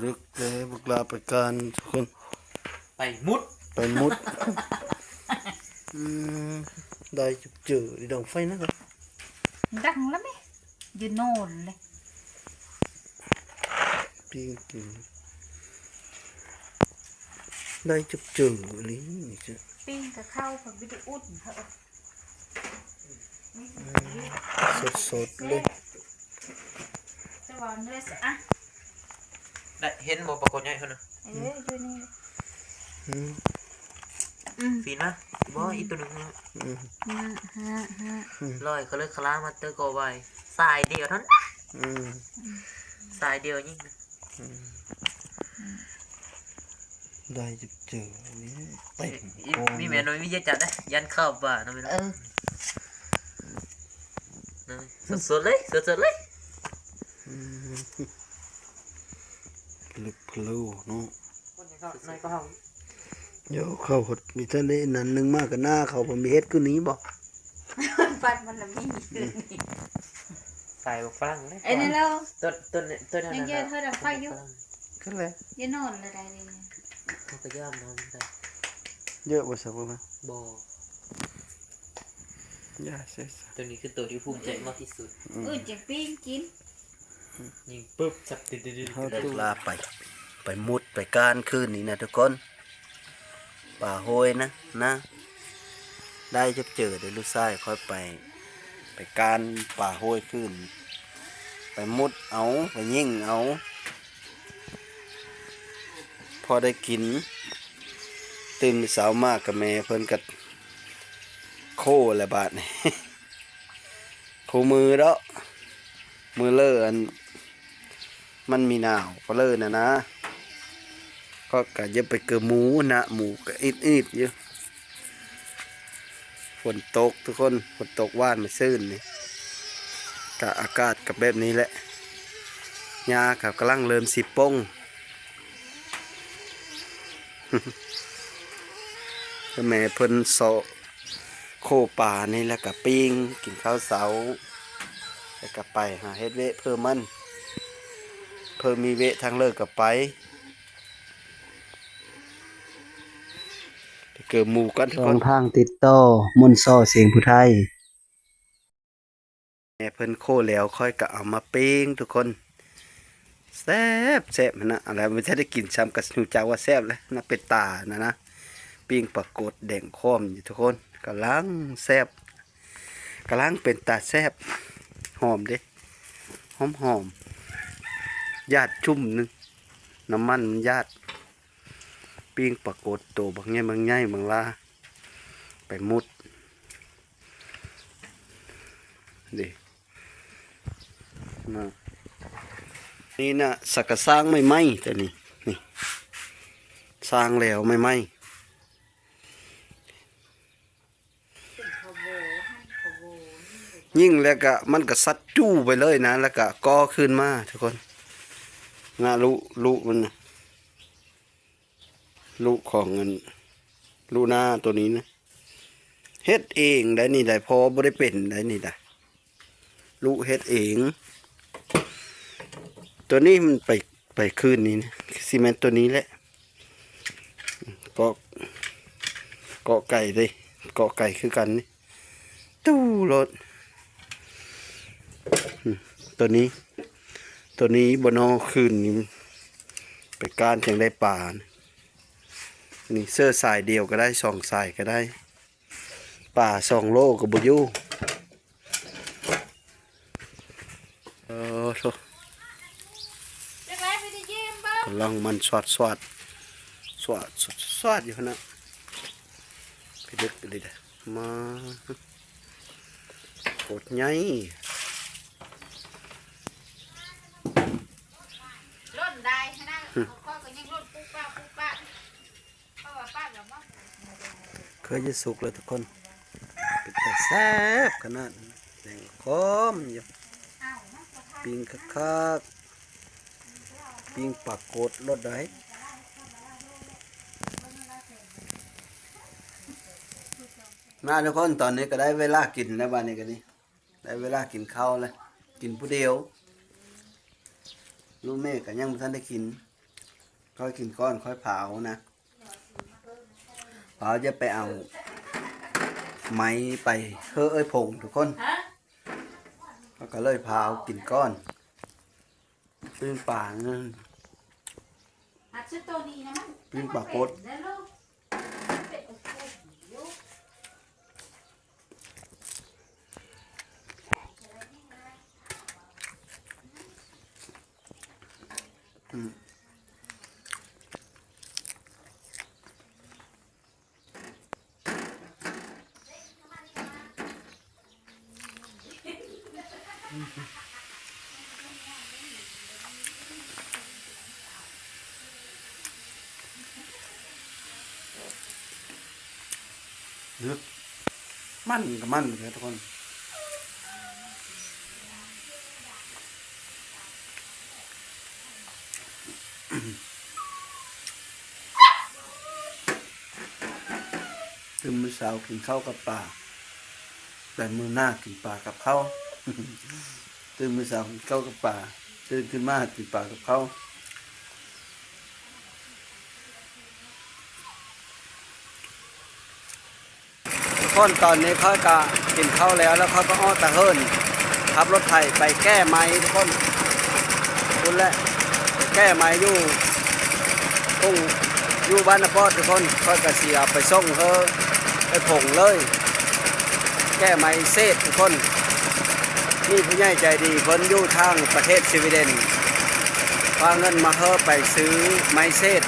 ລຶກເດ້ ບັກຫຼ້າໄປການທຸກຄົນ ໄປມຸດ ໄປມຸດ. ອືມ ໄດ້ຈຸເຈີ ໄດ້ດັງໄຟນະ ດັງລະແມະ ຢູ່ໂນນເລີຍ ປີ້ງກິນ ໄດ້ຈຸເຈີອີ່ຫຼີ ປີ້ງກະເຂົ້າ ເພິ່ນບໍ່ໄດ້ອຸ່ນເຂົາ. ອືມ ສົດໆເລີຍ ຈະວ່າເລີຍຊະ ອະ ໄດ້ເຫັນບໍ່ປາກົດໃຫຍ່ເພິ່ນນະ? ເອີ ຢູ່ນີ້ ອືມ ອືມ ຟີນະ ບໍ່ ອີກໂຕໜຶ່ງ ອືມ ອືມ ລອຍຂະເລີກຂະລາມາແຕ່ກໍໄວ ສາຍດຽວເທົ່ານັ້ນ ອືມ ສາຍດຽວຍິງ ອືມ ໄດ້ຈຸເຈີນີ້ເຕັມ ມີແມ່ນ້ອຍມີເຢັນຈັດເດ້ ຢ້ານເຂົ້າປ່າເນາະແມ່ເນາະ ເອີ ສົດໆເລີຍ ສົດໆເລີຍ ອືມ ລຶກພະໂລເນາະ ຄົນນ້ອຍກວ່າເຮົາ ໂຢ ເຂົາຫົດມີແຕ່ນີ້ ນັ້ນໜຶ່ງມາກະໜ້າເຂົາບໍ່ມີເຮັດຄືນີ້ບໍ່? ພັດມັນລະມີ ອືມ ສາຍບັກຝຣັ່ງເດ້ ເອີ ນັ້ນແຫຼະ ຕົ້ນ ຕົ້ນ ຕົ້ນນັ້ນ ຍັງເຢີດເຮົາດັງໄຟຢູ່ ກໍແຫຼະ ຢ່ານອນລະໄດ້ເດ້ ເຮົາກໍຍາມນອນໄດ້ ເຢີດບໍ່ຊະ ບໍ່ ຢ່າເສຍ ໂຕນີ້ຄືໂຕທີ່ພູມໃຈມາກທີ່ສຸດ ອືມ ເອີ ຈະປີ້ງກິນ ຍິງປຶບ ສັບ ເຮົາຕູ້ລາໄປ ໄປມຸດໄປການຄືນນີ້ນະທຸກຄົນ ປ່າໂຮຍນະ ນະ ໄດ້ຈົບເຈີເດ້ ລູກຊາຍຂ້ອຍໄປ ໄປການປ່າໂຮຍຄືນ ໄປມຸດເອົາ ໄປຍິງເອົາ ພໍໄດ້ກິນ ຕື່ນເຊົ້າມາກະແມ່ເພິ່ນກະໂຄແລ້ວບາດນີ້ ຄູ່ມື້ເນາະ ມື້ເລີອັນ ມັນມີໜາວກໍເລີນະນາ ກໍ ກະຢ່າໄປເກີໝູນະ ໝູກະອິດໆຢູ່ ຝົນຕົກທຸກຄົນ ຝົນຕົກຫວ່ານມາຊື່ນນີ້ ກະອາກາດກະແບບນີ້ແຫຼະ ຫຍ້າກະກຳລັງເລີ່ມຊິປົ່ງ ແມ່ເພິ່ນເຊາະ ໂຄປານີ້ ແລ້ວກະປີ້ງກິນເຂົ້າເຊົ້າ ແລ້ວກະໄປຫາເຮັດວຽກເພີ່ມມັນ ເພີ່ມມີວຽກທາງເລີກກະໄປ ໄປເກີໝູກັນທຸກຄົນ ຊ່ອງທາງຕິດຕໍ່ ມົນຊໍ ສຽງຜູ້ໄທ. ແມ່ເພິ່ນໂຄແລ້ວ ຂ້ອຍກະເອົາມາປີ້ງທຸກຄົນ ແຊບໆຫັ້ນນະ ອັນໃດບໍ່ທັນໄດ້ກິນຊ້ຳກະຮູ້ຈັກວ່າແຊບແຫຼະນະ ເປັນຕາຫັ້ນນະ ປີ້ງປາກົດແດງຂອມຢູ່ທຸກຄົນ ກຳລັງແຊບ ກຳລັງເປັນຕາແຊບ ຫອມເດ້ ຫອມໆ ຢາດຈຸ້ມໜຶ່ງ ນ້ຳມັນມັນຢາດ ປີ້ງປາກົດໂຕບັກໃຫຍ່ ບັກໃຫຍ່ ບັກຫຼ້າ ໄປມຸດ ນີ້ ນະ ນີ້ນະ ສັກກະສ້າງໃໝ່ໆ ໂຕນີ້ ນີ້ ສ້າງແລ້ວໃໝ່ໆ ຍິງແລ້ວກະ ມັນກະສັດຈູ່ໄປເລີຍນະ ແລ້ວກະກໍ່ຄືນມາທຸກຄົນ ນະ ລູກ ລູກມັນນະ ລູກຂອງອັນ ລູກນາໂຕນີ້ນະ ເຮັດເອງໄດ໋ນີ້ໄດ໋ ພໍ່ບໍ່ໄດ້ເປັນໄດ໋ນີ້ໄດ໋ ລູກເຮັດເອງ ໂຕນີ້ມັນໄປ ໄປຄືນນີ້ນະ ຊິແມ່ນໂຕນີ້ແຫຼະ ເກາະ ເກາະໄກ່ເດ້ ເກາະໄກ່ຄືກັນນີ້ ຕູ້ໂລດ ອືມ ໂຕນີ້ ໂຕນີ້ບໍ່ນໍ ຄືນນີ້ໄປກ້ານຈັ່ງໄດ້ປາ ນີ້ເສື້ອສາຍດຽວກະໄດ້ ສອງສາຍກະໄດ້ ປາສອງໂລກະບໍ່ຢູ່ ເອີ ໂທ້ ກຳລັງມັນສວາດໆ ສວາດໆ ຢູ່ຫັ້ນນະ ໄປດຶກອີ່ຫຼີເດ້ ມາ ໂຄດໃຫຍ່ ລົ້ນໄດ້ຫັ້ນນະ ຂ້ອຍກະຍັງລົ້ນປຸກປະປຸກປະ ເຄືອຈະສຸກແລ້ວທຸກຄົນ ເປັນຕາແຊບຂະໜາດ ແດງຂອມຢູ່ ປີ້ງຄັກໆ ປີ້ງປາກົດໂລດໃດ໋ ມາທຸກຄົນ ຕອນນີ້ກະໄດ້ເວລາກິນແລ້ວ ບາດນີ້ກະນີ້ ໄດ້ເວລາກິນເຂົ້າແລ້ວ ກິນຜູ້ດຽວ ລູກແມ່ກະຍັງບໍ່ທັນໄດ້ກິນ ຂ້ອຍກິນກ່ອນ ຂ້ອຍພາວນະ ພາວຈະໄປເອົາໄມ້ໄປເຮີ້ເອື້ອຍພົງທຸກຄົນ. ຂ້ອຍກະເລີຍພາວກິນກ່ອນ. ປີ້ງປານັ້ນ ປີ້ງປາກົດ. ມັນກະມັນເດ້ທຸກຄົນ. ຕື່ນມື້ເຊົ້າກິນເຂົ້າກັບປາ ແຕ່ມື້ໜ້າກິນປາກັບເຂົ້າ. ຕື່ນມື້ເຊົ້າກິນເຂົ້າກັບປາ ຕື່ນຂຶ້ນມາກິນປາກັບເຂົ້າ. ທຸກຄົນ ຕອນນີ້ຂ້ອຍກະກິນເຂົ້າແລ້ວ ແລ້ວຂ້ອຍກະອອກຕາເຫີນ ຂັບລົດໄຖໄປແກ້ໄມ້ທຸກຄົນ. ພຸ້ນແຫຼະ ແກ້ໄມ້ຢູ່ທົ່ງ ຢູ່ບ້ານນາປອດທຸກຄົນ. ຂ້ອຍກະຊິເອົາໄປສົ່ງເຮີ້ໄອ້ຜົງເລີຍ ແກ້ໄມ້ເສດທຸກຄົນ. ມີຜູ້ໃຫຍ່ໃຈດີເພິ່ນຢູ່ທາງປະເທດສະວີເດັນ ພາເງິນມາເຮີ້ໄປຊື້ໄມ້ເສດ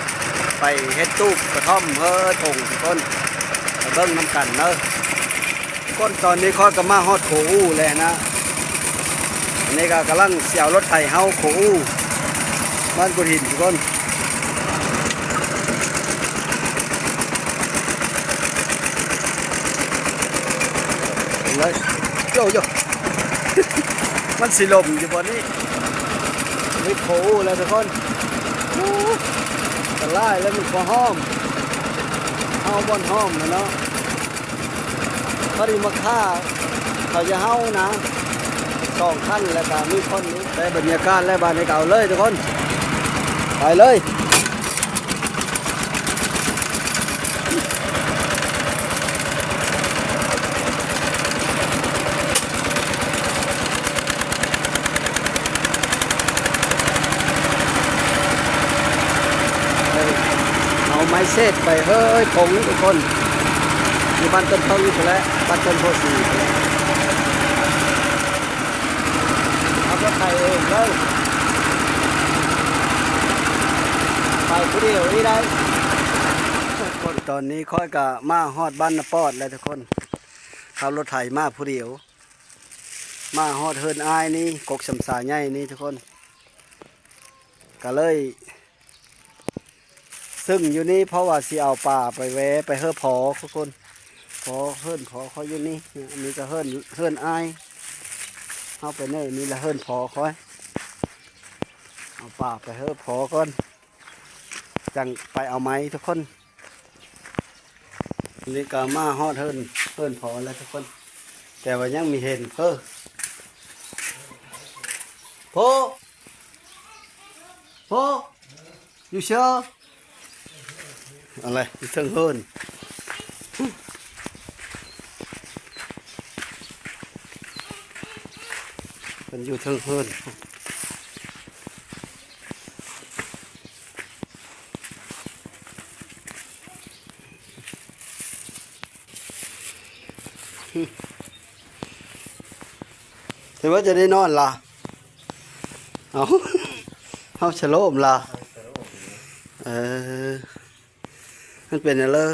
ໄປເຮັດຕູບກະທ່ອມເຮີ້ຜົງທຸກຄົນ. ໄປເບິ່ງນຳກັນເດີ. ກ່ອນຕອນນີ້ຂ້ອຍກະມາຮອດໂຄອູແລ້ວນະ. ອັນນີ້ກະກຳລັງຊິເອົາລົດໄຖເຮົາໂຄອູ ບ້ານກຸນຫີນທຸກຄົນ. ເລີຍ ໂຢໂຢ ມັນຊິລົມຢູ່ບໍ່ນີ້? ມີໂຄອູແລ້ວທຸກຄົນ. ໂອ້ ອັນຕະລາຍແລ້ວ ມີຄົນຫ້ອມ ເຮົາບ່ອນຫ້ອມແລ້ວເນາະ. ພໍດີມາຂ້າເຂົາຈະເຮົານະ ສອງຄັນ ແລ້ວກະມີຄົນນີ້. ໄດ້ບັນຍາກາດແລ້ວ ບາດນີ້ກະເອົາເລີຍທຸກຄົນ ໄປເລີຍ. ເອົາໄມ້ເສດໄປເຮີ້ຜົງທຸກຄົນ ຢູ່ບ້ານຕົ້ນເຜິ້ງພຸ້ນແຫຼະ ບ້ານຕົ້ນໂພສີພຸ້ນແຫຼະ. ເອົາລົດໄຖເອງເລີຍ ໄປຜູ້ດຽວນີ້ໄດ້. ຕອນນີ້ຂ້ອຍກະມາຮອດບ້ານນາປອດແລ້ວທຸກຄົນ ຂັບລົດໄຖມາຜູ້ດຽວ. ມາຮອດເຮືອນອ້າຍນີ້ ກົກຊຳຊາໃຫຍ່ນີ້ທຸກຄົນ ກະເລີຍ ຊຶ່ງຢູ່ນີ້ເພາະວ່າຊິເອົາປາໄປແວ່ໄປເຮີ້ພໍທຸກຄົນ. ພໍ ເຮືອນພໍຂ້ອຍຢູ່ນີ້ ອັນນີ້ກະເຮືອນ ເຮືອນອ້າຍເຮົາໄປເນີ່ ນີ້ລະເຮືອນພໍຂ້ອຍ. ເອົາປາໄປເຮີ້ພໍກ່ອນ ຈັ່ງໄປເອົາໄມ້ທຸກຄົນ. ນີ້ກະມາຮອດເຮືອນ ເຮືອນພໍ່ແລ້ວທຸກຄົນ ແຕ່ວ່າຍັງມີເຫັນ ເອີ ພໍ່ ພໍ່ ຢູ່ເຊີ ອະໄລ ຢູ່ເທິງເຮືອນ ເພິ່ນຢູ່ເທິງເຮືອນ. ເຫັນວ່າຈະໄດ້ນອນລະ ເອົ້າ ເຮົາສະໂລມລະ ເອີ ມັນເປັນຫຍັງເລີ?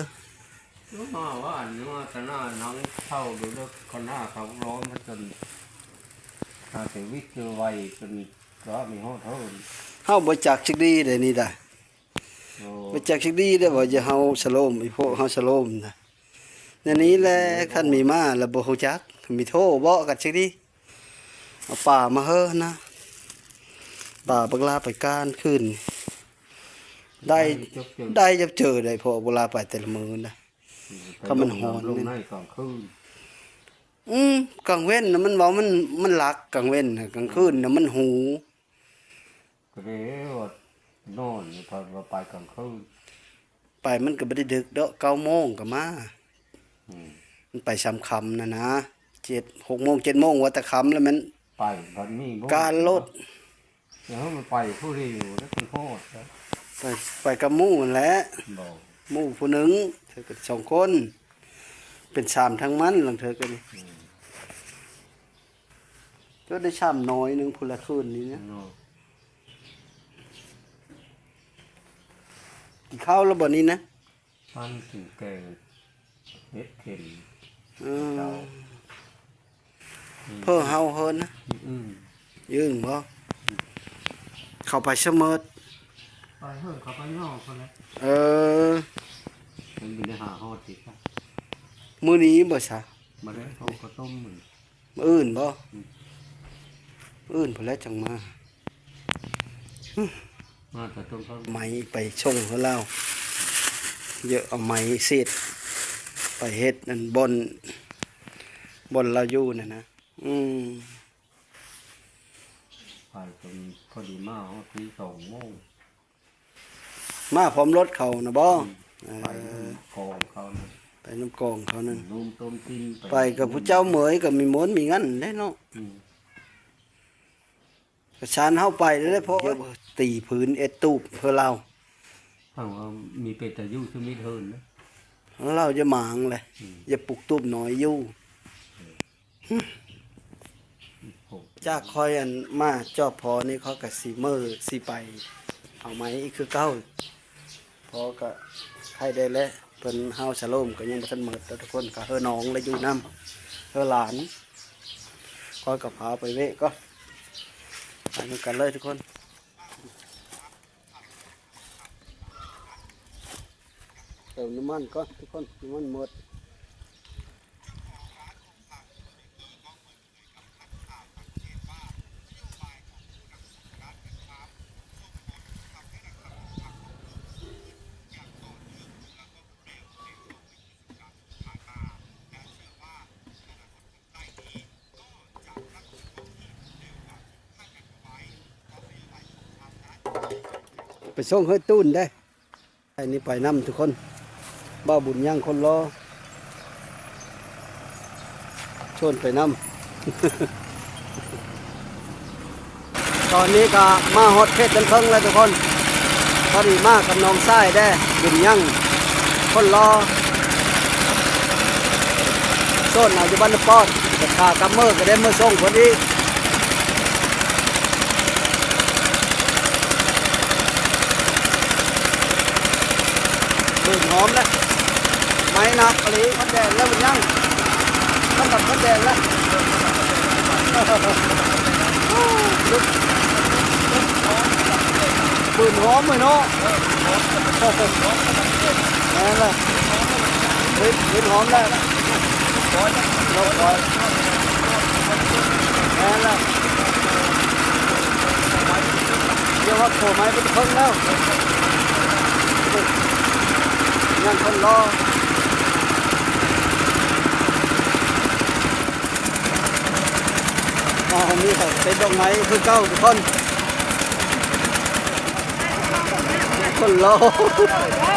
ມາວ່າອັນມາຕະໜ້ານັ່ງເຊົາຢູ່ເດີ ຄະນະເຂົາຮ້ອນມາຈົນ ຫາແຕ່ວິດຢູ່ໄວຈົນກະມີຮອດເຮົາ ເຮົາບໍ່ຈັກຈັກດີເດ້ນີ້ດາ ໂອ້ ບໍ່ຈັກຈັກດີເດ້ວ່າຈະເຮົາສະໂລມ ອີພວກເຮົາສະໂລມນະ ແນວນີ້ແຫຼະ ຄັນມີມາແລ້ວບໍ່ຮູ້ຈັກ ມີໂທເບາະກັນຈັກດີ. ເອົາປາມາເຮີ້ນະ ປາບັກຫຼາໄປການຄືນ ໄດ້ ໄດ້ຈັບເຈີໄດ້ ເພາະບັກຫຼາໄປແຕ່ລະມື້ນະ ຖ້າມັນຮ້ອນນະ ອືມ ກາງເວັນນະ ມັນເວົ້າ ມັນ ມັນລັກກາງເວັນນະ ກາງຄືນນະ ມັນຫູ ກະເລີຍວ່ານອນ ເພາະວ່າໄປກາງຄືນ ໄປມັນກໍບໍ່ໄດ້ດຶກດອກ ເກົ້າໂມງກໍມາ. ອືມ ມັນໄປຊ່ຳຄ່ຳນັ້ນນະ ເຈັດ ຫົກໂມງ ເຈັດໂມງ ວ່າແຕ່ຄ່ຳແລ້ວແມ່ນ ໄປບັດນີ້ບໍ່ ການລົດ ເອີ ມັນໄປຜູ້ດຽວແລ້ວມັນຮອດແລ້ວ ໄປ ໄປກັບໝູ່ຫັ້ນແຫຼະ ບໍ່ ໝູ່ຜູ້ໜຶ່ງ ເທື່ອກໍສອງຄົນ ເປັນສາມທັງມັນ ລາງເທື່ອກໍນີ້ ອືມ ຈົນໄດ້ຊ້ຳໜ້ອຍໜຶ່ງພຸ້ນລະຄືນນີ້ນະ ເນາະ ກິນເຂົ້າແລ້ວບໍ່ນີ້ນະ? ມັນກິນແກງເຫັດເຂັມ ເອີ ເຈົ້າ ເພິ່ນເຮົາເຮີນນະ ອືມ ຍືງບໍ່? ເຂົ້າໄປຊະເໝິດ ໄປເຮີນ ເຂົ້າໄປນອກພຸ້ນແຫຼະ ເອີ ມັນບໍ່ໄດ້ຫາຮອດຕິ ມື້ນີ້ບໍ່ຊະ? ບໍ່ໄດ້ ເຮົາກໍຕົ້ມມື້ ມື້ອື່ນບໍ່? ອືມ ມື້ອື່ນພຸ້ນແຫຼະຈັ່ງມາ ມາແຕ່ຕົ້ນ ໄມ້ໄປສົ່ງໃຫ້ລາວ ເຍາະ ເອົາໄມ້ເສດໄປເຮັດອັນບ່ອນ ບ່ອນລາວຢູ່ນັ້ນນະ ອືມ ໄປຈົນພໍດີມາຮອດຕີສອງໂມງ. ມາພ້ອມລົດເຂົານະບໍ່? ອືມ ເອີ ໄປນຳກອງເຂົານະ ໄປນຳກອງເຂົານັ້ນ ອືມ ນມຕົ້ມກິນ ໄປ ໄປກັບຜູ້ເຈົ້າເໝີຍກໍມີມົນມີງັນແຫຼະເນາະ ອືມ ກະຊານເຮົາໄປແລ້ວ ເພາະ ເອີ ຕີຜືນເອັດຕູບເພື່ອລາວ ເຮົາມີເປັນຕາຢູ່ຊີວິດເຮີນນະ ລາວຢ່າໝາງແຫຼະ ອືມ ຢ່າປຸກຕູບນ້ອຍຢູ່. ຈາກຂ້ອຍອັນມາຈອບພໍນີ້ ຂ້ອຍກະຊິເມີຊິໄປເອົາໄມ້ອີກຄືເກົ່າ ພໍກະໄຄແດ່ແຫຼະ ເພິ່ນເຮົາສະໂລມກະຍັງບໍ່ທັນໝົດ ແລ້ວທຸກຄົນກະເຮີນ້ອງແລະຢູ່ນຳ ເຮີຫຼານ ຂ້ອຍກະພາໄປເວະກ່ອນ ໄປນຳກັນເລີຍທຸກຄົນ. ເຕີມນ້ຳມັນກ່ອນທຸກຄົນ ນ້ຳມັນໝົດ. ໄປສົ່ງເຮີຍຕູນເດ້ ໄອ້ນີ້ໄປນຳທຸກຄົນ ບ່າວບຸນຍັງຄົນຫຼໍ່ ຊວນໄປນຳ. ຕອນນີ້ກະມາຮອດເຂດນ້ຳເຜິ້ງແລ້ວທຸກຄົນ ພໍດີມາກັບນ້ອງຊາຍແດ່ ບຸນຍັງຄົນຫຼໍ່ ໂຊນເອົາຢູ່ບ້ານນ້ຳປອດ ແຕ່ຂາກັບເມືອກະໄດ້ເມືອສົ່ງເພິ່ນອີກ. ຝືນຫອມແລ້ວ ໄໝ້ໜັກອີ່ຫຼີ ມັນແດງແລ້ວ ມັນຍັງ ມັນແບບມັນແດງແລ້ວ ຝືນຫອມເລີຍເນາະ ແມ່ນແລ້ວ ຝືນ ຝືນຫອມແລ້ວ ແມ່ນແລ້ວ. ດຽວຮອດໂພໄມ້ໄປເທິງແລ້ວ ຍັງຄົນລໍ ອໍ ນີ້ເຂົາຕິດດອກໄມ້ຄືເກົ່າທຸກຄົນ ຄົນລໍ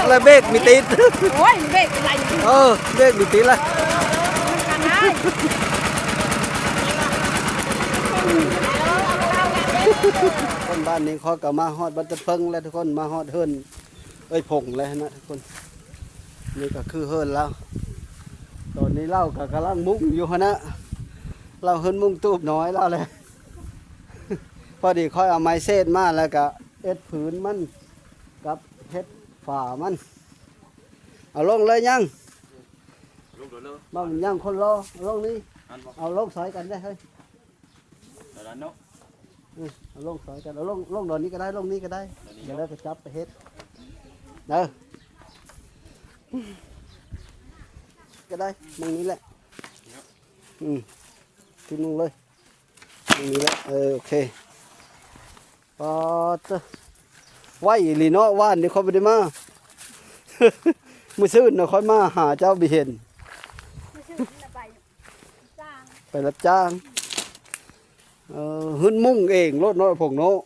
ແລ້ວເບຣກມີຕິດ ໂອ້ຍ ເບຣກໄຫຼ ເອີ ເບຣກມີຕິດລະ ເອີ ມັນກັນໄດ້ ຄົນບ້ານນີ້ ຂ້ອຍກໍມາຮອດບ້ານຕະເຜິງແລ້ວທຸກຄົນ ມາຮອດເຮືອນເອື້ອຍພົງແລ້ວຫັ້ນນະທຸກຄົນ ນີ້ກໍຄືເຮືອນລາວ ຕອນນີ້ລາວກໍກຳລັງມຸງຢູ່ຫັ້ນນະ ລາວເຮືອນມຸງຕູບນ້ອຍລາວແຫຼະ ພໍດີຂ້ອຍເອົາໄມ້ເສດມາ ແລ້ວກໍເອັດຜືນມັນ ກັບເຮັດຝາມັນ ເອົາລົງເລີຍຍັງ ລງໂດດເລີຍ ບາງຍັງຄົນລໍ ເອົາລົງນີ້ ຫັ້ນບໍ່ ເອົາລົງຊອຍກັນເດ້ເຮີ້ຍ ດອນນັ້ນເນາະ ເອີ ເອົາລົງຊອຍກັນ ເອົາລົງ ລົງດອນນີ້ກໍໄດ້ ລົງນີ້ກໍໄດ້ ດອນນີ້ ດຽວເນາະ ເຮົາກໍຈັບໄປເຮັດ ເດີ ກໍໄດ້ ມຸງນີ້ແຫຼະ ອືມ ທີ່ມຸງເລີຍ ນີ້ແຫຼະ ເອີ ໂອເຄ ປາດເຕີ ໄວອີ່ຫຼີເນາະ ວານນີ້ຂ້ອຍບໍ່ໄດ້ມາ ມື້ຊືນນະຂ້ອຍມາຫາເຈົ້າບໍ່ເຫັນ ໄປຮັບຈ້າງ ເອີ ເຮືອນມຸງເອງໂລດເນາະ ພວກເນາະ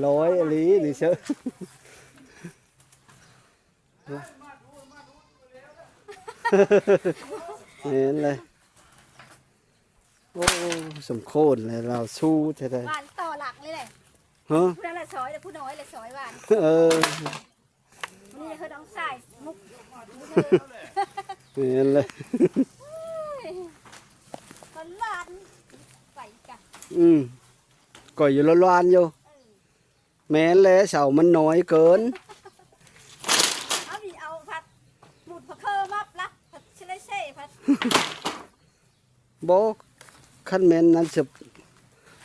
ຫຼອຍອີ່ຫຼີນີ້ເຊີ ແມ່ນເລີຍ. ໂອ້ ສົມໂຄນແຫຼະ ລາວຊູແທ້ໆ. ຫວ່ານຕໍ່ຫຼັງເລີຍແຫຼະ. ຮະ? ຜູ້ນັ້ນລະຊອຍ ແລະຜູ້ນ້ອຍລະຊອຍຫວ່ານ. ເອີ ນີ້ຄືນ້ອງຊາຍມຸກ ແມ່ນເລີຍ. ຫຼານໄປກະ ອືມ ກໍຢູ່ຫຼານໆຢູ່. ເອີ ແມ່ນແຫຼະ ເສົາມັນນ້ອຍເກີນ. ເອົານີ້ເອົາພັດ ໝຸນພະເຄີມາປັບ ພັດຊິໄດ້ເຊພັດ. ບໍ່ ຄັນແມ່ນນັ້ນຊິ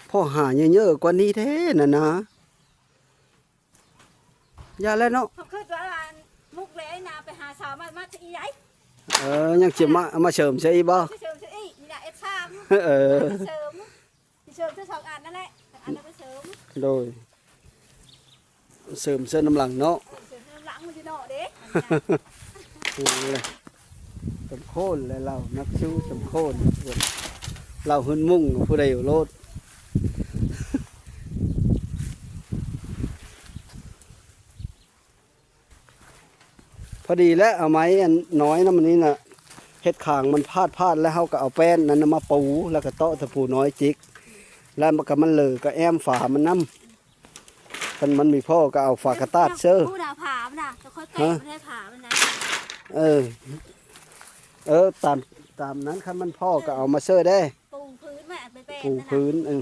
ພໍຫາເຍີະໆກວ່ານີ້ແທ້ນັ້ນນະ. ຢ່າແລ້ວເນາະ ເຂົາຄິດວ່າອັນມຸກແລ້ວນະ ໄປຫາສາວມາ ມາອີກໃດ. ເອີ ຍັງຊິມາ ມາເສີມໃສ່ອີກບໍ່? ຊິເສີມໃສ່ອີກ ນີ້ລະເອັດສາມ. ເອີ ເສີມ ຊິເສີມໃສ່ສອງອັນນັ້ນແຫຼະ ອັນນັ້ນໄປເສີມ. ໂດຍ ເສີມໃສ່ນຳຫຼັງເນາະ. ເອີ ເສີມໃສ່ນຳຫຼັງມັນຢູ່ເນາະເດ້. ເອີ ສົມໂຄນແຫຼະ ລາວນັກຊູສົມໂຄນ ລາວຫືນມຸງ ຜູ້ໃດໂລດ. ພໍດີແຫຼະ ເອົາໄມ້ອັນນ້ອຍນຳອັນນີ້ນະ ເຮັດຄາງມັນພາດໆ ແລ້ວເຮົາກໍເອົາແປ້ນນັ້ນນະມາປູ ແລ້ວກໍເຕາະຕະປູນ້ອຍຈິກ ແລ້ວມັນກໍ ມັນເລີກໍແອ້ມຝາມັນນຳ. ຄັນມັນມີພໍກໍເອົາຝາກະຕາດເຊີ. ຜູ້ນາຜາມັນນະ ຄ່ອຍແກະ ຮະ? ມັນໃຫ້ຜາມັນນະ. ເອີ ເອີ ຕາມ ຕາມນັ້ນ ຄັນມັນພໍກໍເອົາມາເຊີເດ້. ປູພື້ນໄວ້ ອັນເປັນແປ້ນ ປູພື້ນ ເອີ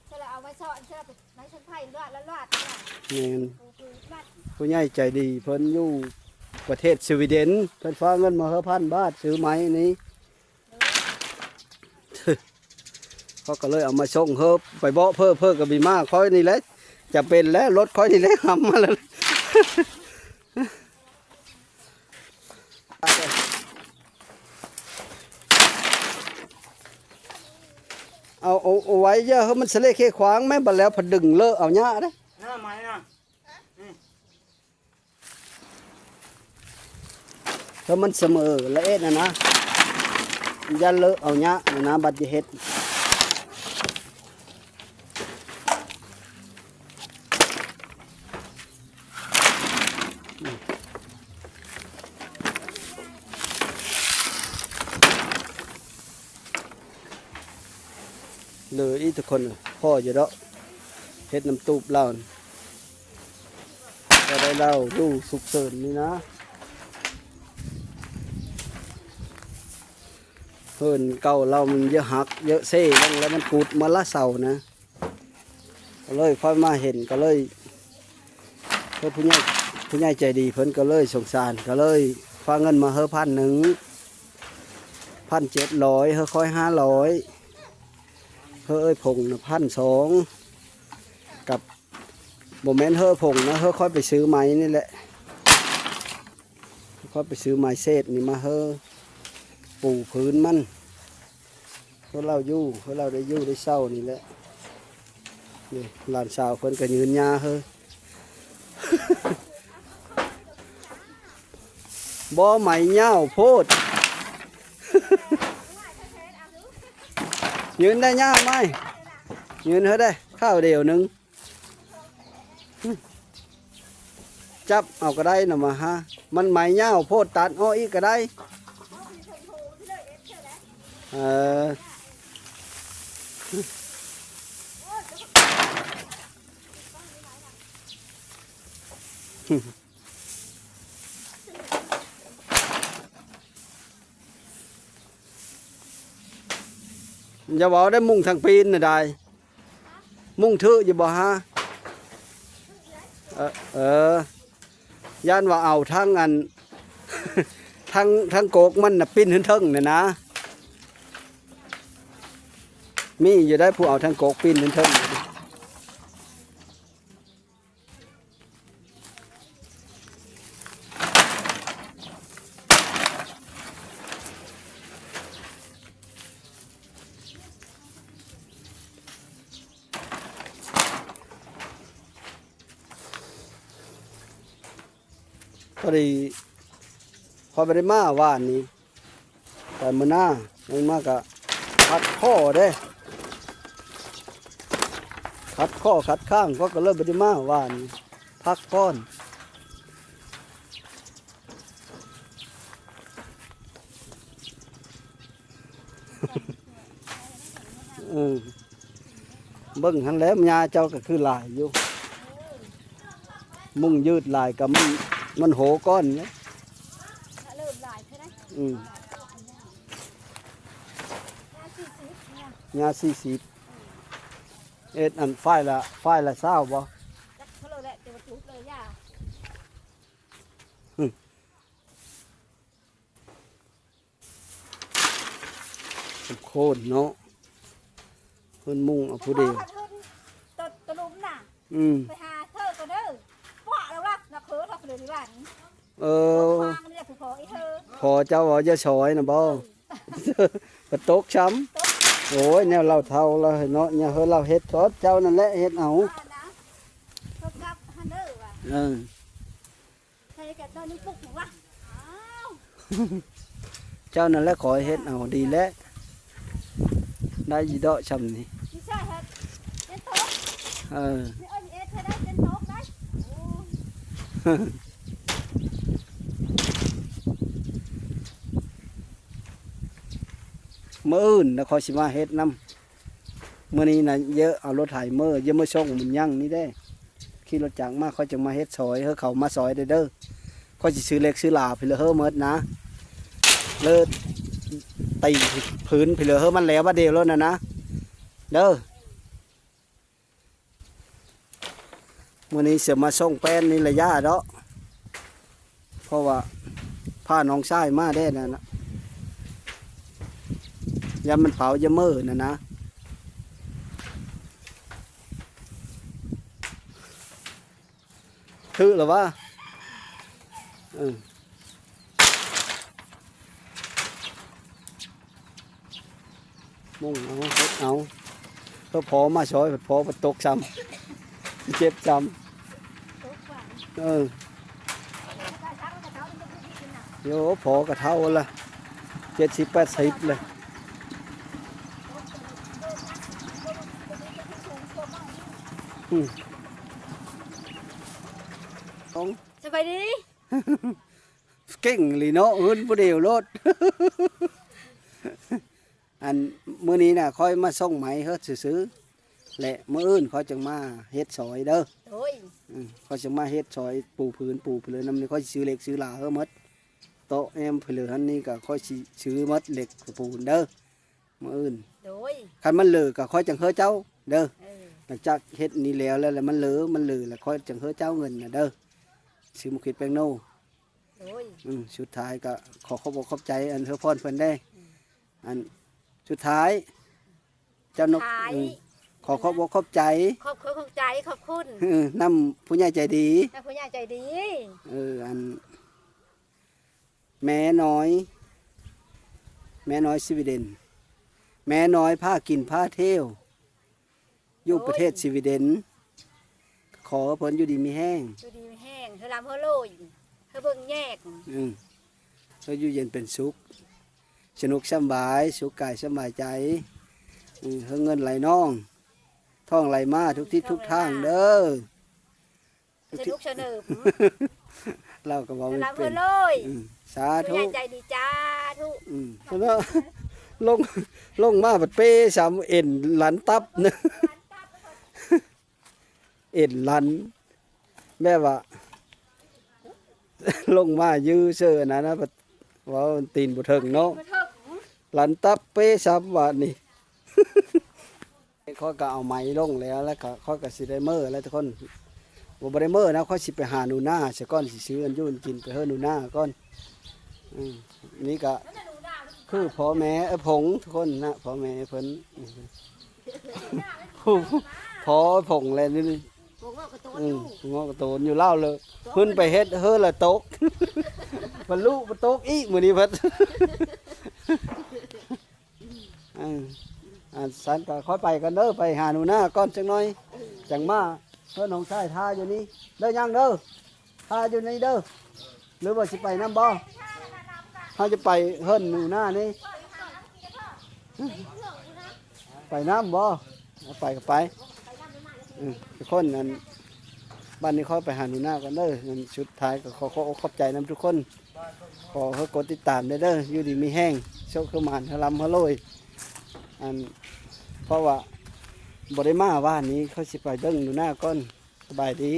ເອີ ແລ້ວເອົາໄວ້ຊ້ອນ ເອີ ໄວ້ຊັ້ນໄຜ່ລວດລະລວດ. ແມ່ນ ປູພື້ນໄວ້. ຜູ້ໃຫຍ່ໃຈດີເພິ່ນຢູ່ປະເທດສະວີເດັນ ເພິ່ນຝາກເງິນມາໃຫ້ພັນບາດ ຊື້ໄມ້ນີ້. ເອີ ຂ້ອຍກໍເລີຍເອົາມາສົ່ງເຮີ ໄປເບາະເພີ້ ເພີ້ກໍບິນມາ. ຂ້ອຍນີ້ແຫຼະຈະເປັນແລ້ວ ລົດຂ້ອຍນີ້ແຫຼະຫຳມາແລ້ວ. ເອົາ ເອົາ ເອົາໄວ້ ຢ່າໃຫ້ມັນສະເລະເຄຂວາງແມ້ ບັດແລ້ວພັດດຶງເລີະເອົາຍາກເດ້. ໜ້າໄມ້ນະ ອືມ ຖ້າມັນສະເໝີລະເອະນະນະ ຢ່າເລີະເອົາຍາກນະນະ ບັດຈະເຮັດ. ເລີອີກທຸກຄົນ ພໍຢູ່ດອກ ເຮັດນ້ຳຕູບລາວ ກໍໄດ້ລາວຢູ່ສຸກເສີນນີ້ນະ. ເຮືອນເກົ່າລາວມັນເຍາະຫັກ ເຍາະເຊລົງ ແລ້ວມັນກຸດມາລະເສົານະ. ກໍເລີຍຄ່ອຍມາເຫັນ ກໍເລີຍ ເພິ່ນ ຜູ້ໃຫຍ່ ຜູ້ໃຫຍ່ໃຈດີເພິ່ນກໍເລີຍສົງສານ ກໍເລີຍຝາກເງິນມາເຮີພັນໜຶ່ງ ພັນເຈັດຮ້ອຍ ເຮີຂ້ອຍຫ້າຮ້ອຍ ເຮີເອື້ອຍພົງນະພັນສອງ ກັບ ບໍ່ແມ່ນເຮີພົງນະ ເຮີຂ້ອຍໄປຊື້ໄມ້ນີ້ແຫຼະ ຂ້ອຍໄປຊື້ໄມ້ເສດນີ້ມາເຮີປູພື້ນມັນ. ເພື່ອລາວຢູ່ ເພື່ອລາວໄດ້ຢູ່ໄດ້ເຊົານີ້ແຫຼະ. ນີ້ຫຼານສາວເພິ່ນກໍຢືນຫຍ້າເຮີ ບໍ່ ໄມ້ຍາວໂພດ ຢືນໄດ້ຫຍ້າໄມ້ ຢືນເຮີໄດ້ ຄາວດຽວໜຶ່ງ. ຈັບເອົາກໍໄດ້ນະ ມາຫາ ມັນໄມ້ຍາວໂພດ ຕັດອອກອີກກໍໄດ້. ເອີ ຢ່າເວົ້າໄດ້ ມຸງທາງປີນນະໄດ້. ມຸງຖືກຢູ່ບໍ່ຫາ? ເອີ ເອີ ຢ້ານວ່າເອົາທັງອັນ ທັງ ທັງກົກມັນນະ ປີນຂຶ້ນເທິງນີ້ນະ. ມີຢູ່ໄດ໋ ຜູ້ເອົາທັງກົກປີນຂຶ້ນເທິງ. ພໍດີ ຂ້ອຍບໍ່ໄດ້ມາວານນີ້ ໄປມື້ໜ້າ ຍັງມາກະຂັດຂໍ້ເດ້ ຂັດຂໍ້ຂັດຂ້າງ ຂ້ອຍກໍເລີຍບໍ່ໄດ້ມາວານນີ້ ພັກຜ່ອນ. ເອີ ເບິ່ງຫັ້ນແຫຼະ ຫຍ້າເຈົ້າກໍຄືຫຼາຍຢູ່ ມຸງຍືດຫຼາຍກໍມັນ ມັນໂຫກ້ອນເດ້ ເລີ່ມຫຼາຍເທື່ອໃດ ອືມ ຫຍ້າສີ່ສິບ ຫຍ້າສີ່ສິບ ເຮັດອັນຝ້າຍລະ ຝ້າຍລະຊາວບໍ່? ຈັກເທົ່າໃດແຫຼະ ແຕ່ວ່າຈູບເລີຍຢ່າ ອືມ ໂຄນເນາະ ເພິ່ນມຸງເອົາຜູ້ດຽວ ຕະ ຕະລຸມນະ ອືມ ໄປຫາເທີກ່ອນເດີ ປະລະວັກນະເຂີທອກເລີຍນີ້ວ່ານີ້ ເອີ ວາງນີ້ແຫຼະຜູ້ພໍອີເທີ ພໍເຈົ້າເວົ້າຢ່າຊອຍນະບໍ່ ເອີ ກໍຕົກຊ້ຳ ຕົກ ໂອ້ຍ ແນວລາວເຖົ້າລາວເນາະ ແນວເຮີລາວເຮັດ ເຈົ້ານັ້ນແຫຼະເຮັດເອົາ ວ່ານະ ເຂົາກັບຫັ້ນເດີວ່າ ເອີ ໃສ່ແກະຕອນນີ້ປຸກຫຍັງວະ ອ້າວ ເຈົ້ານັ້ນແຫຼະຂໍໃຫ້ເຮັດເອົາ ດີແລ້ວ ໄດ້ຢູ່ດອກຊ່ຳນີ້ ນີ້ໃສ່ເຮັດ ເຈັນໂຕ ເອີ ນີ້ເອີ້ນເອັດໃຫ້ໄດ້ເຈັນໂຕໄດ້ ໂອ້ ມື້ອື່ນນະຂ້ອຍຊິມາເຮັດນຳ ມື້ນີ້ນະເຢີເອົາລົດໄຖເມືອ ເຢີເມືອສົ່ງມັນຍັງນີ້ເດ້ ຂີ່ລົດຈັກມາ ຂ້ອຍຈຶ່ງມາເຮັດຊອຍ ເຮີເຂົາມາຊອຍເດີ ຂ້ອຍຊິຊື້ເຫຼັກຊື້ຫຼາພີ້ເລີເຮີໝົດນະ ເລີຕີພື້ນພີ້ເລີເຮີມັນແລ້ວບາດດຽວໂລດນະນະ ເດີ ມື້ນີ້ຊິມາສົ່ງແປ້ນນີ້ລະຢ່າເນາະ ເພາະວ່າພານ້ອງຊາຍມາແດ່ນັ້ນນະ ຢ້ານມັນເຜົາຢາເມີນັ້ນນະ ຖືກແລ້ວວະ ເອີ ມຸງເອົາ ເຮັດເອົາ ເພິ່ນພໍມາຊ່ອຍ ເພິ່ນພໍເພິ່ນຕົກຊ້ຳ ເຈັບຊ້ຳ ເອີ ໂຍ ພໍກໍເຖົ້າລະ ເຈັດສິບແປດສິບລະ ອືມ ສະບາຍດີ ເກັ່ງອີ່ຫຼີເນາະ ເຮືອນຜູ້ດຽວໂລດ ອັນ ມື້ນີ້ນະຂ້ອຍມາສົ່ງໄມ້ເຮີຊື່ໆ ແລະ ມື້ອື່ນຂ້ອຍຈຶ່ງມາເຮັດຊອຍເດີ ໂດຍ ອືມ ຂ້ອຍຈຶ່ງມາເຮັດຊອຍປູພື້ນປູເພີນນຳນີ້ ຂ້ອຍຊິຊື້ເຫຼັກຊື້ຫຼາເຮີໝົດ ໂຕະແອມເພີຫັ້ນນີ້ກໍຂ້ອຍຊິຊື້ໝົດ ເຫຼັກຕະປູນເດີ ມື້ອື່ນ ໂດຍ ຄັນມັນເຫຼືອກໍຂ້ອຍຈັ່ງເຮີເຈົ້າເດີ ເອີ ຫຼັງຈາກເຮັດນີ້ແລ້ວ ແລ້ວມັນເຫຼືອ ມັນເຫຼືອແລ້ວຂ້ອຍຈັ່ງເຮີເຈົ້າເງິນນະເດີ ຊື້ໝາກຂິດແປ້ງໂນ ໂດຍ ອືມ ສຸດທ້າຍກໍຂໍຂອບອົກຂອບໃຈອັນເຮີພອນເພິ່ນແດ່ ອືມ ອັນສຸດທ້າຍ ເຈົ້ານົກ ສຸດທ້າຍ ອືມ ຂໍຂອບອົກຂອບໃຈ ຂອບ ຂອບໃຈ ຂອບຄຸນ ເອີ ນຳຜູ້ໃຫຍ່ໃຈດີ ນຳຜູ້ໃຫຍ່ໃຈດີ ເອີ ອັນ ແມ່ນ້ອຍ ແມ່ນ້ອຍສະວີເດັນ ແມ່ນ້ອຍພາກິນພາທ່ຽວ ຢູ່ປະເທດສະວີເດັນ ໂດຍ ຂໍໃຫ້ເພິ່ນຢູ່ດີມີແຮງ ຢູ່ດີມີແຮງ ໃຫ້ລ່ຳໃຫ້ລວຍ ໃຫ້ເບິ່ງແຍກ ອືມ ໃຫ້ຢູ່ເຢັນເປັນສຸກ ສະໜຸກສຳບາຍ ສຸກກາຍສຳບາຍໃຈ ອືມ ໃຫ້ເງິນໄຫຼນອງ ທອງໄຫຼມາທຸກທິດທຸກທາງເດີ ສະໜຸກສະເໜີມ ລາວກໍເວົ້າບໍ່ເປັນ ເອີ ສາທຸ ຜູ້ໃຫຍ່ໃຈດີ ສາທຸ ອືມ ລະລົງ ລົງມາບັດເປຊ້ຳເອັນຫຼັນຕັບ ເອັນຫຼັນ ແບບວ່າ ລົງມາຢື້ເຊີອັນນັ້ນນະ ເວົ້າຕີນບໍ່ເຖິງເນາະ ບໍ່ເຖິງ ຫຼັນຕັບເປຊ້ຳບາດນີ້ ຂ້ອຍກໍເອົາໄມ້ລົງແລ້ວ ແລ້ວກໍຂ້ອຍກໍຊິໄດ້ເມືອແລ້ວທຸກຄົນ ບໍ່ ບໍ່ໄດ້ເມືອນະ ຂ້ອຍຊິໄປຫາໜູນາຊະກ່ອນ ຊິຊື້ອັນຢູ່ອັນກິນໄປເຮີໜູນາກ່ອນ ອືມ ນີ້ກໍຄືພໍ່ແມ່ອ້າຍຜົງທຸກຄົນນະ ພໍ່ແມ່ເພິ່ນ ພໍ່ອ້າຍຜົງແຫຼະນີ້ ຜົງເວົ້າກະໂຕນ ອືມ ຢູ່ ຜົງເວົ້າກະໂຕນຢູ່ ລາວເລີຍ ເພິ່ນໄປເຮັດເຮີລະຕົກ ບັນລຸບໍ່ຕົກອີກມື້ນີ້ເພິ່ນ ເອີ ອັນຊັ້ນກໍຄ່ອຍໄປກ່ອນເດີ ໄປຫາໜູນາກ່ອນຈັກໜ່ອຍ ຈັ່ງມາ ເພິ່ນນ້ອງຊາຍຖ້າຢູ່ນີ້ເດີ ຍ່າງເດີ ຖ້າຢູ່ນີ້ເດີ ຫຼືວ່າຊິໄປນຳບໍ່? ເຮົາຈະໄປເຮືອນໜູນານີ້ ໄປນຳບໍ່? ເອົາໄປກໍໄປ ອືມ ທຸກຄົນ ອັນ ບັດນີ້ຂໍໄປຫາໜູນາກ່ອນເດີ ອັນ ສຸດທ້າຍກໍຂໍຂອບອົກຂອບໃຈນຳທຸກຄົນ ຂໍໃຫ້ກົດຕິດຕາມແດ່ເດີ ຢູ່ດີມີແຮງ ໂຊກຄືໝານ ໃຫ້ລ່ຳໃຫ້ລວຍ ອັນ ເພາະວ່າບໍ່ໄດ້ມາວານນີ້ ຂ້ອຍຊິໄປເບິ່ງຢູ່ໜ້າກ່ອນ. ສະບາຍດີ.